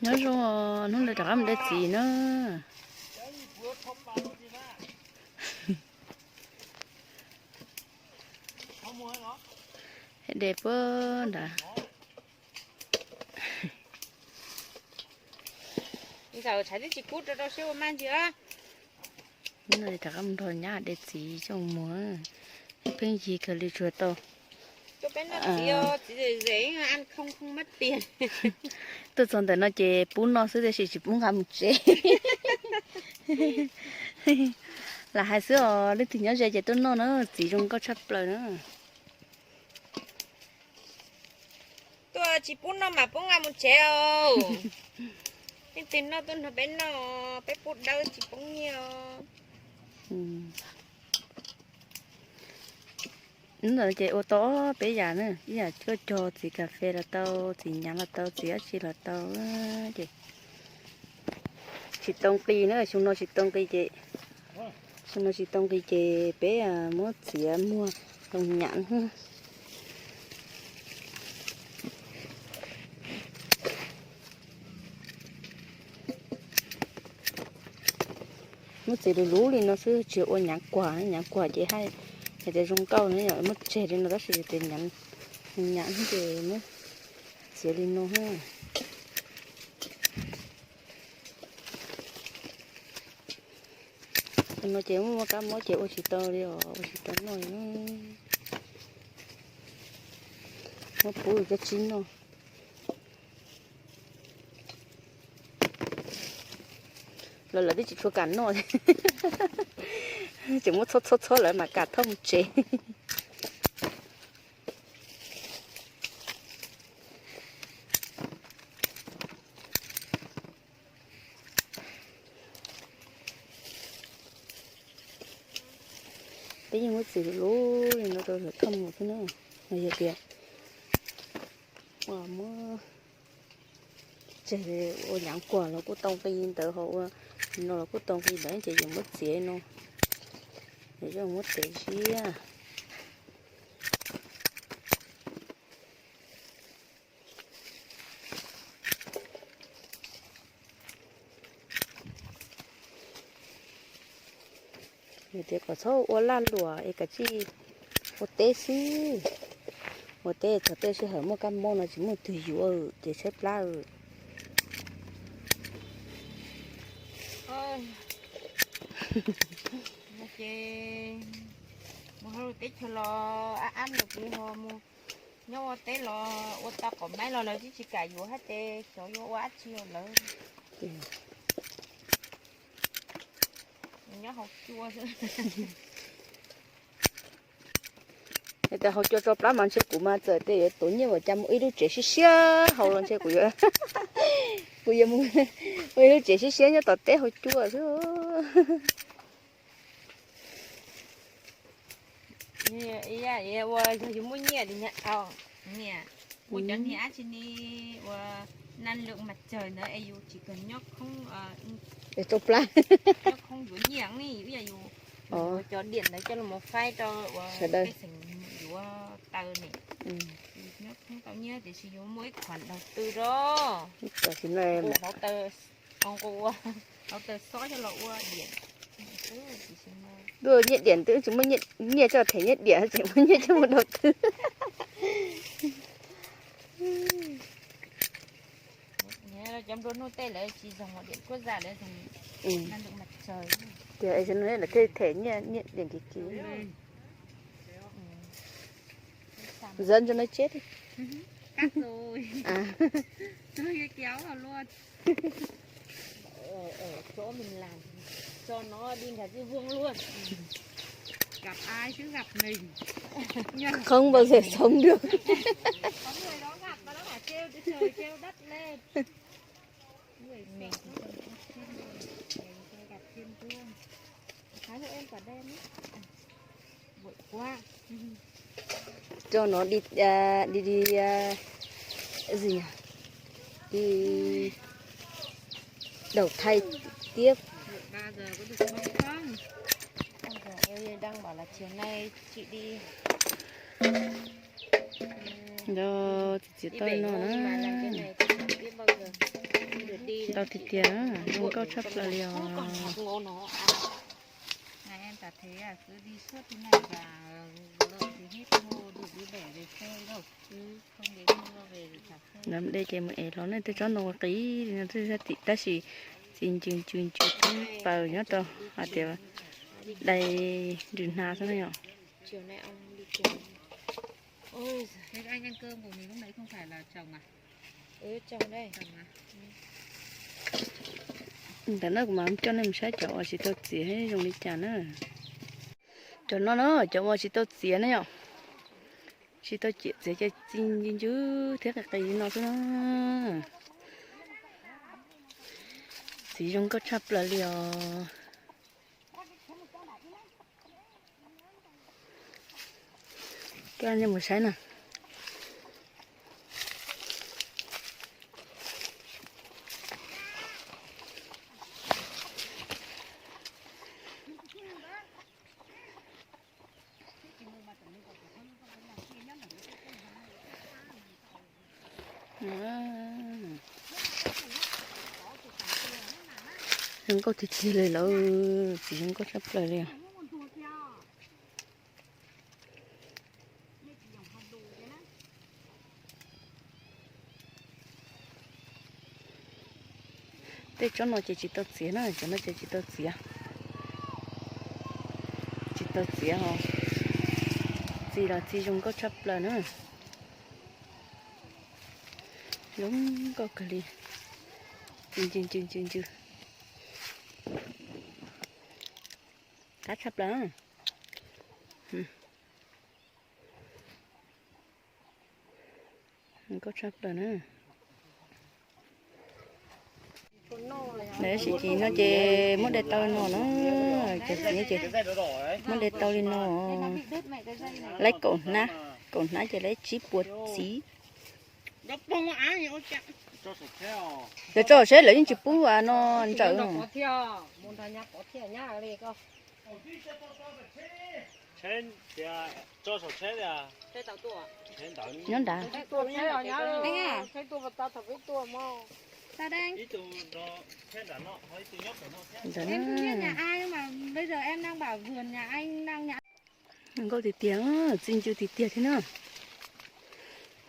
Nyob zoo, hnub no rov qab mus de txiv na. De puag nrad. Ntxawm tshav twb tsis kub rau rau siab ua maj ntsis. Hnub no rov qab mus nrog nyab de txiv coj mus muag, pheej yig kawg li tsuas tau. Tuaj txog ntawm no ces pub noj xwb tab sis tsis pub nqa mus tsev. Lam hais xwb os, leej twg nyob ze ces tuaj noj na, txiv zoo nkauj tshaj plaws na. Tuaj tsis pub noj mas pub nqa mus tsev os. Leej twg noj tuaj nrog peb noj, peb pub dawb tsis poob nyiaj os. Ntawd ces ua tau peb yam na, ib yam koj cog txiv kas fes los tau, txiv nyav los tau, txiv dab tsi los tau ces tsis tau nqi na, xyoo no tsis tau nqi ces, xyoo no tsis tau nqi ces peb muab txiav muag los nyav. Muab txiav luv luv li no xwb, tsis ua nyav kuag, nyav kuag ces hais tias zoo nkauj na, muab tseg li no tab sis tias nyav, nyav ces muab txiav li no. No ces muaj kab mob ces ua tsis tau li os, ua tsis tau noj li. Muab pub cov tsib noj. Los lawv twb tsis tshua kam noj, tseem muab txhob txhob txhob lawv mam kam thauj mus tsev. Peb yeej muab txiav luv luv li no rau lawv thauj mus xwb na. Yog tias ua muab tseg ua nyav kuag los kuj tau nqi ntawd, ho ua no los kuj tau nqi ntawd ces yuav muab txiav no, yuav muab tev siab. Yog tias kom txhob ua lag luam es kav tsij ua teb xwb. Ua teb txog tej sij hawm muaj kab mob no tsis muaj twg yuav ces tshaib plab. Ces mus hauv teb chaws los ab ab mus, kuv ho mus nyob ua teb los ua tau qom maib los lawv twb tsis kam yuav hab ces xyov yuav ua dab tsi lawm. Nyob haus cua xwb. Hais tias haus cua tso plab mas ntshe kuv mas txawm tias yuav tuav nyiaj vas cas mus ib lub tsev siab siab haus los ntshe kuv yuav, kuv yuav mus ua ib lub tsev siab siab nyob tom teb haus cua xwb. Ua yog yus muaj nyiaj, muaj cov niag dab tsi ni, ua năng lượng mặt trời ntawd es yus tsis kawg nyob khoob, nyob khoob yuav nyiaj ne, yus ib yam yus yuav cov điện ntawd coj los faib rau ua pej xeem yuav taw ne. Nyob khoob tau nyiaj tiam sis yus muaj ib khoản đầu tư rau, nqus hauv taw, nqus hauv taw xob coj los ua điện. Nyiaj điện twb tsis muaj nyiaj coj them nyiaj điện, tseem muaj nyiaj coj mus đầu tư. Cov nplua nuj tej lawv tsis dùng điện quốc gia, lawv dùng năng lượng mặt trời. Tias lawv thiaj them nyiaj điện kiag kiag. Dẫn cho nó chết đi. Cắt rồi. Cho nó kéo vào luôn. Ở, ở chỗ mình làm, cho nó đi ngang cái vuông luôn. Gặp ai chứ gặp mình. Không bao giờ sống được. Có người đó gặp mà nó bảo kêu, trời kêu đất lên. Người mình thì không có thiên đường, mình không gặp thiên vương. Thái hộ em quả đen ấy. Vội quá. Cho nó đi, à, đi, đi, à, cái gì nhỉ? Đi đầu thai tiếp. Vội ba giờ có được sống không? Ôi giời ơi, đang bảo là chiều nay chị đi. Nco txiv txiv toj no na. Ntau tiag tiag, zoo nkauj tshaj plaws li os. Nov de ces mus ev hlo ne, tej tsob no ua qis li no xwb, tab sis txi ncws ncws ncws twb paws nyob rau hais tias dai nrws hnav xwb na yom. Ntawm no kuv mam coj nej mus saib cov uas tsis tau txiav zoo li cas na. Cov no na, cov uas tsis tau txiav na yom. Tsis tau txiav ces txi ncws ncws thiab qis qis li no xwb na. Txiv zoo nkauj tshaj plaws li os. Coj nej mus saib na. Zoo nkauj tiag tiag li lawm, txiv zoo nkauj tshaj plaws li. Tej tsob no ces tsis tau txiav na, cov no ces tsis tau txiav. Tsis tau txiav ho txi los txi zoo nkauj tshaj plaws na. Zoo nkauj kawg li. Txi ncws ncws ncws ncws. Qab tshaj plaws. Nkauj tshaj plaws na. Lawv sim txiv no ces muab de tau li no na, ces txiv ces muab de tau li no. Laib kaum hnab, kaum hnab ces laib tsib puas txiv. Lawv tso seb lawv yeej tsis pub no ntsawm. Nyob nrad. Zoo nkauj tiag tiag, txi ncws tiag tiag thiab na.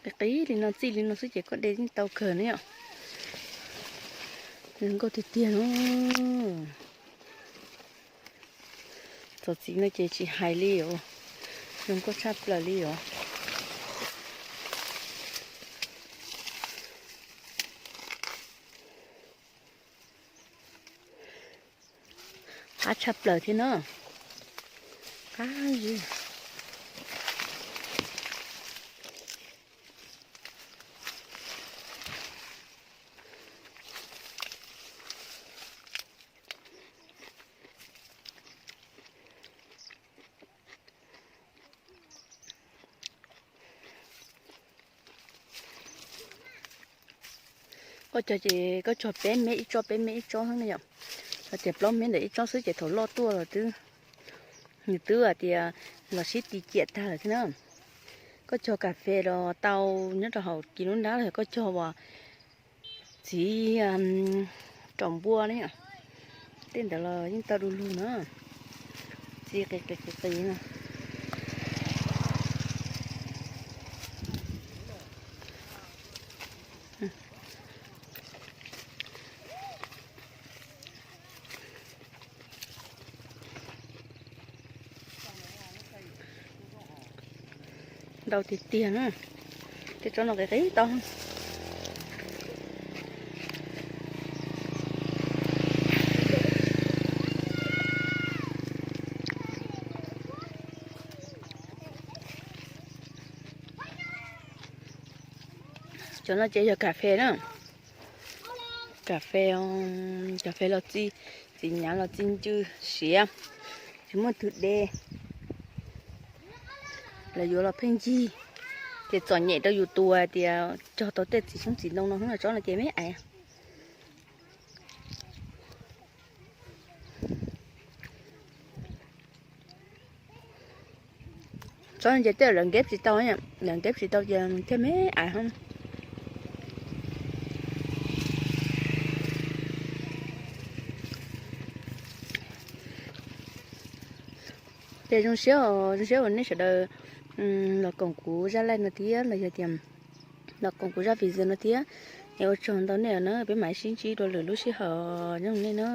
Qis qis li no txi li no xwb ces koj de yeej tau kawg ne yom. Zoo nkauj tiag tiag na. Txog txiv no ces tsis hais li os, zoo nkauj tshaj plaws li os. Qab tshaj plaws thiab na. Qab zib. Koj cog ces koj cog peb mev ib tsob peb mev ib tsob xwb na yom. Hos tias plaub mev ntawm ib tsob xwb ces thaum loj tuaj los twb, nws twb hais tias los sib ti ciam tag lawm thiab na. Koj cog kas fes los tau nyob rau hauv kis lub nrab los yog koj cog uas txiv raum npua ne, tej ntawd los yeej tau du lug na. Txiv qis qis qis qis no. Ntau tiag tiag na. Tej tsob no qis qis tau. Cov no ces yog kas fes na. Kas fes, kas fes los txi, txiv nyav los txi ncw siav, tsis muaj twg de. Lawv yuav los pheej ncig, ces txom nyem rau yus tus hais tias cog tau tej txiv xyoob txiv ntoo no xwb no, tsob no ces me ais. Tsob no ces tej lawv nkeb tsis tau, lawv nkeb tsis tau ces thiaj me ais. Ces zoo siab, zoo siab uas nej sawv daws los koom kuv zaj live no thiab los yog tias los koom kuv zaj video no thiab. Es ua tsaug ntau nej na, peb mam sib ntsib dua lwm lub sij hawm, zoo nej na.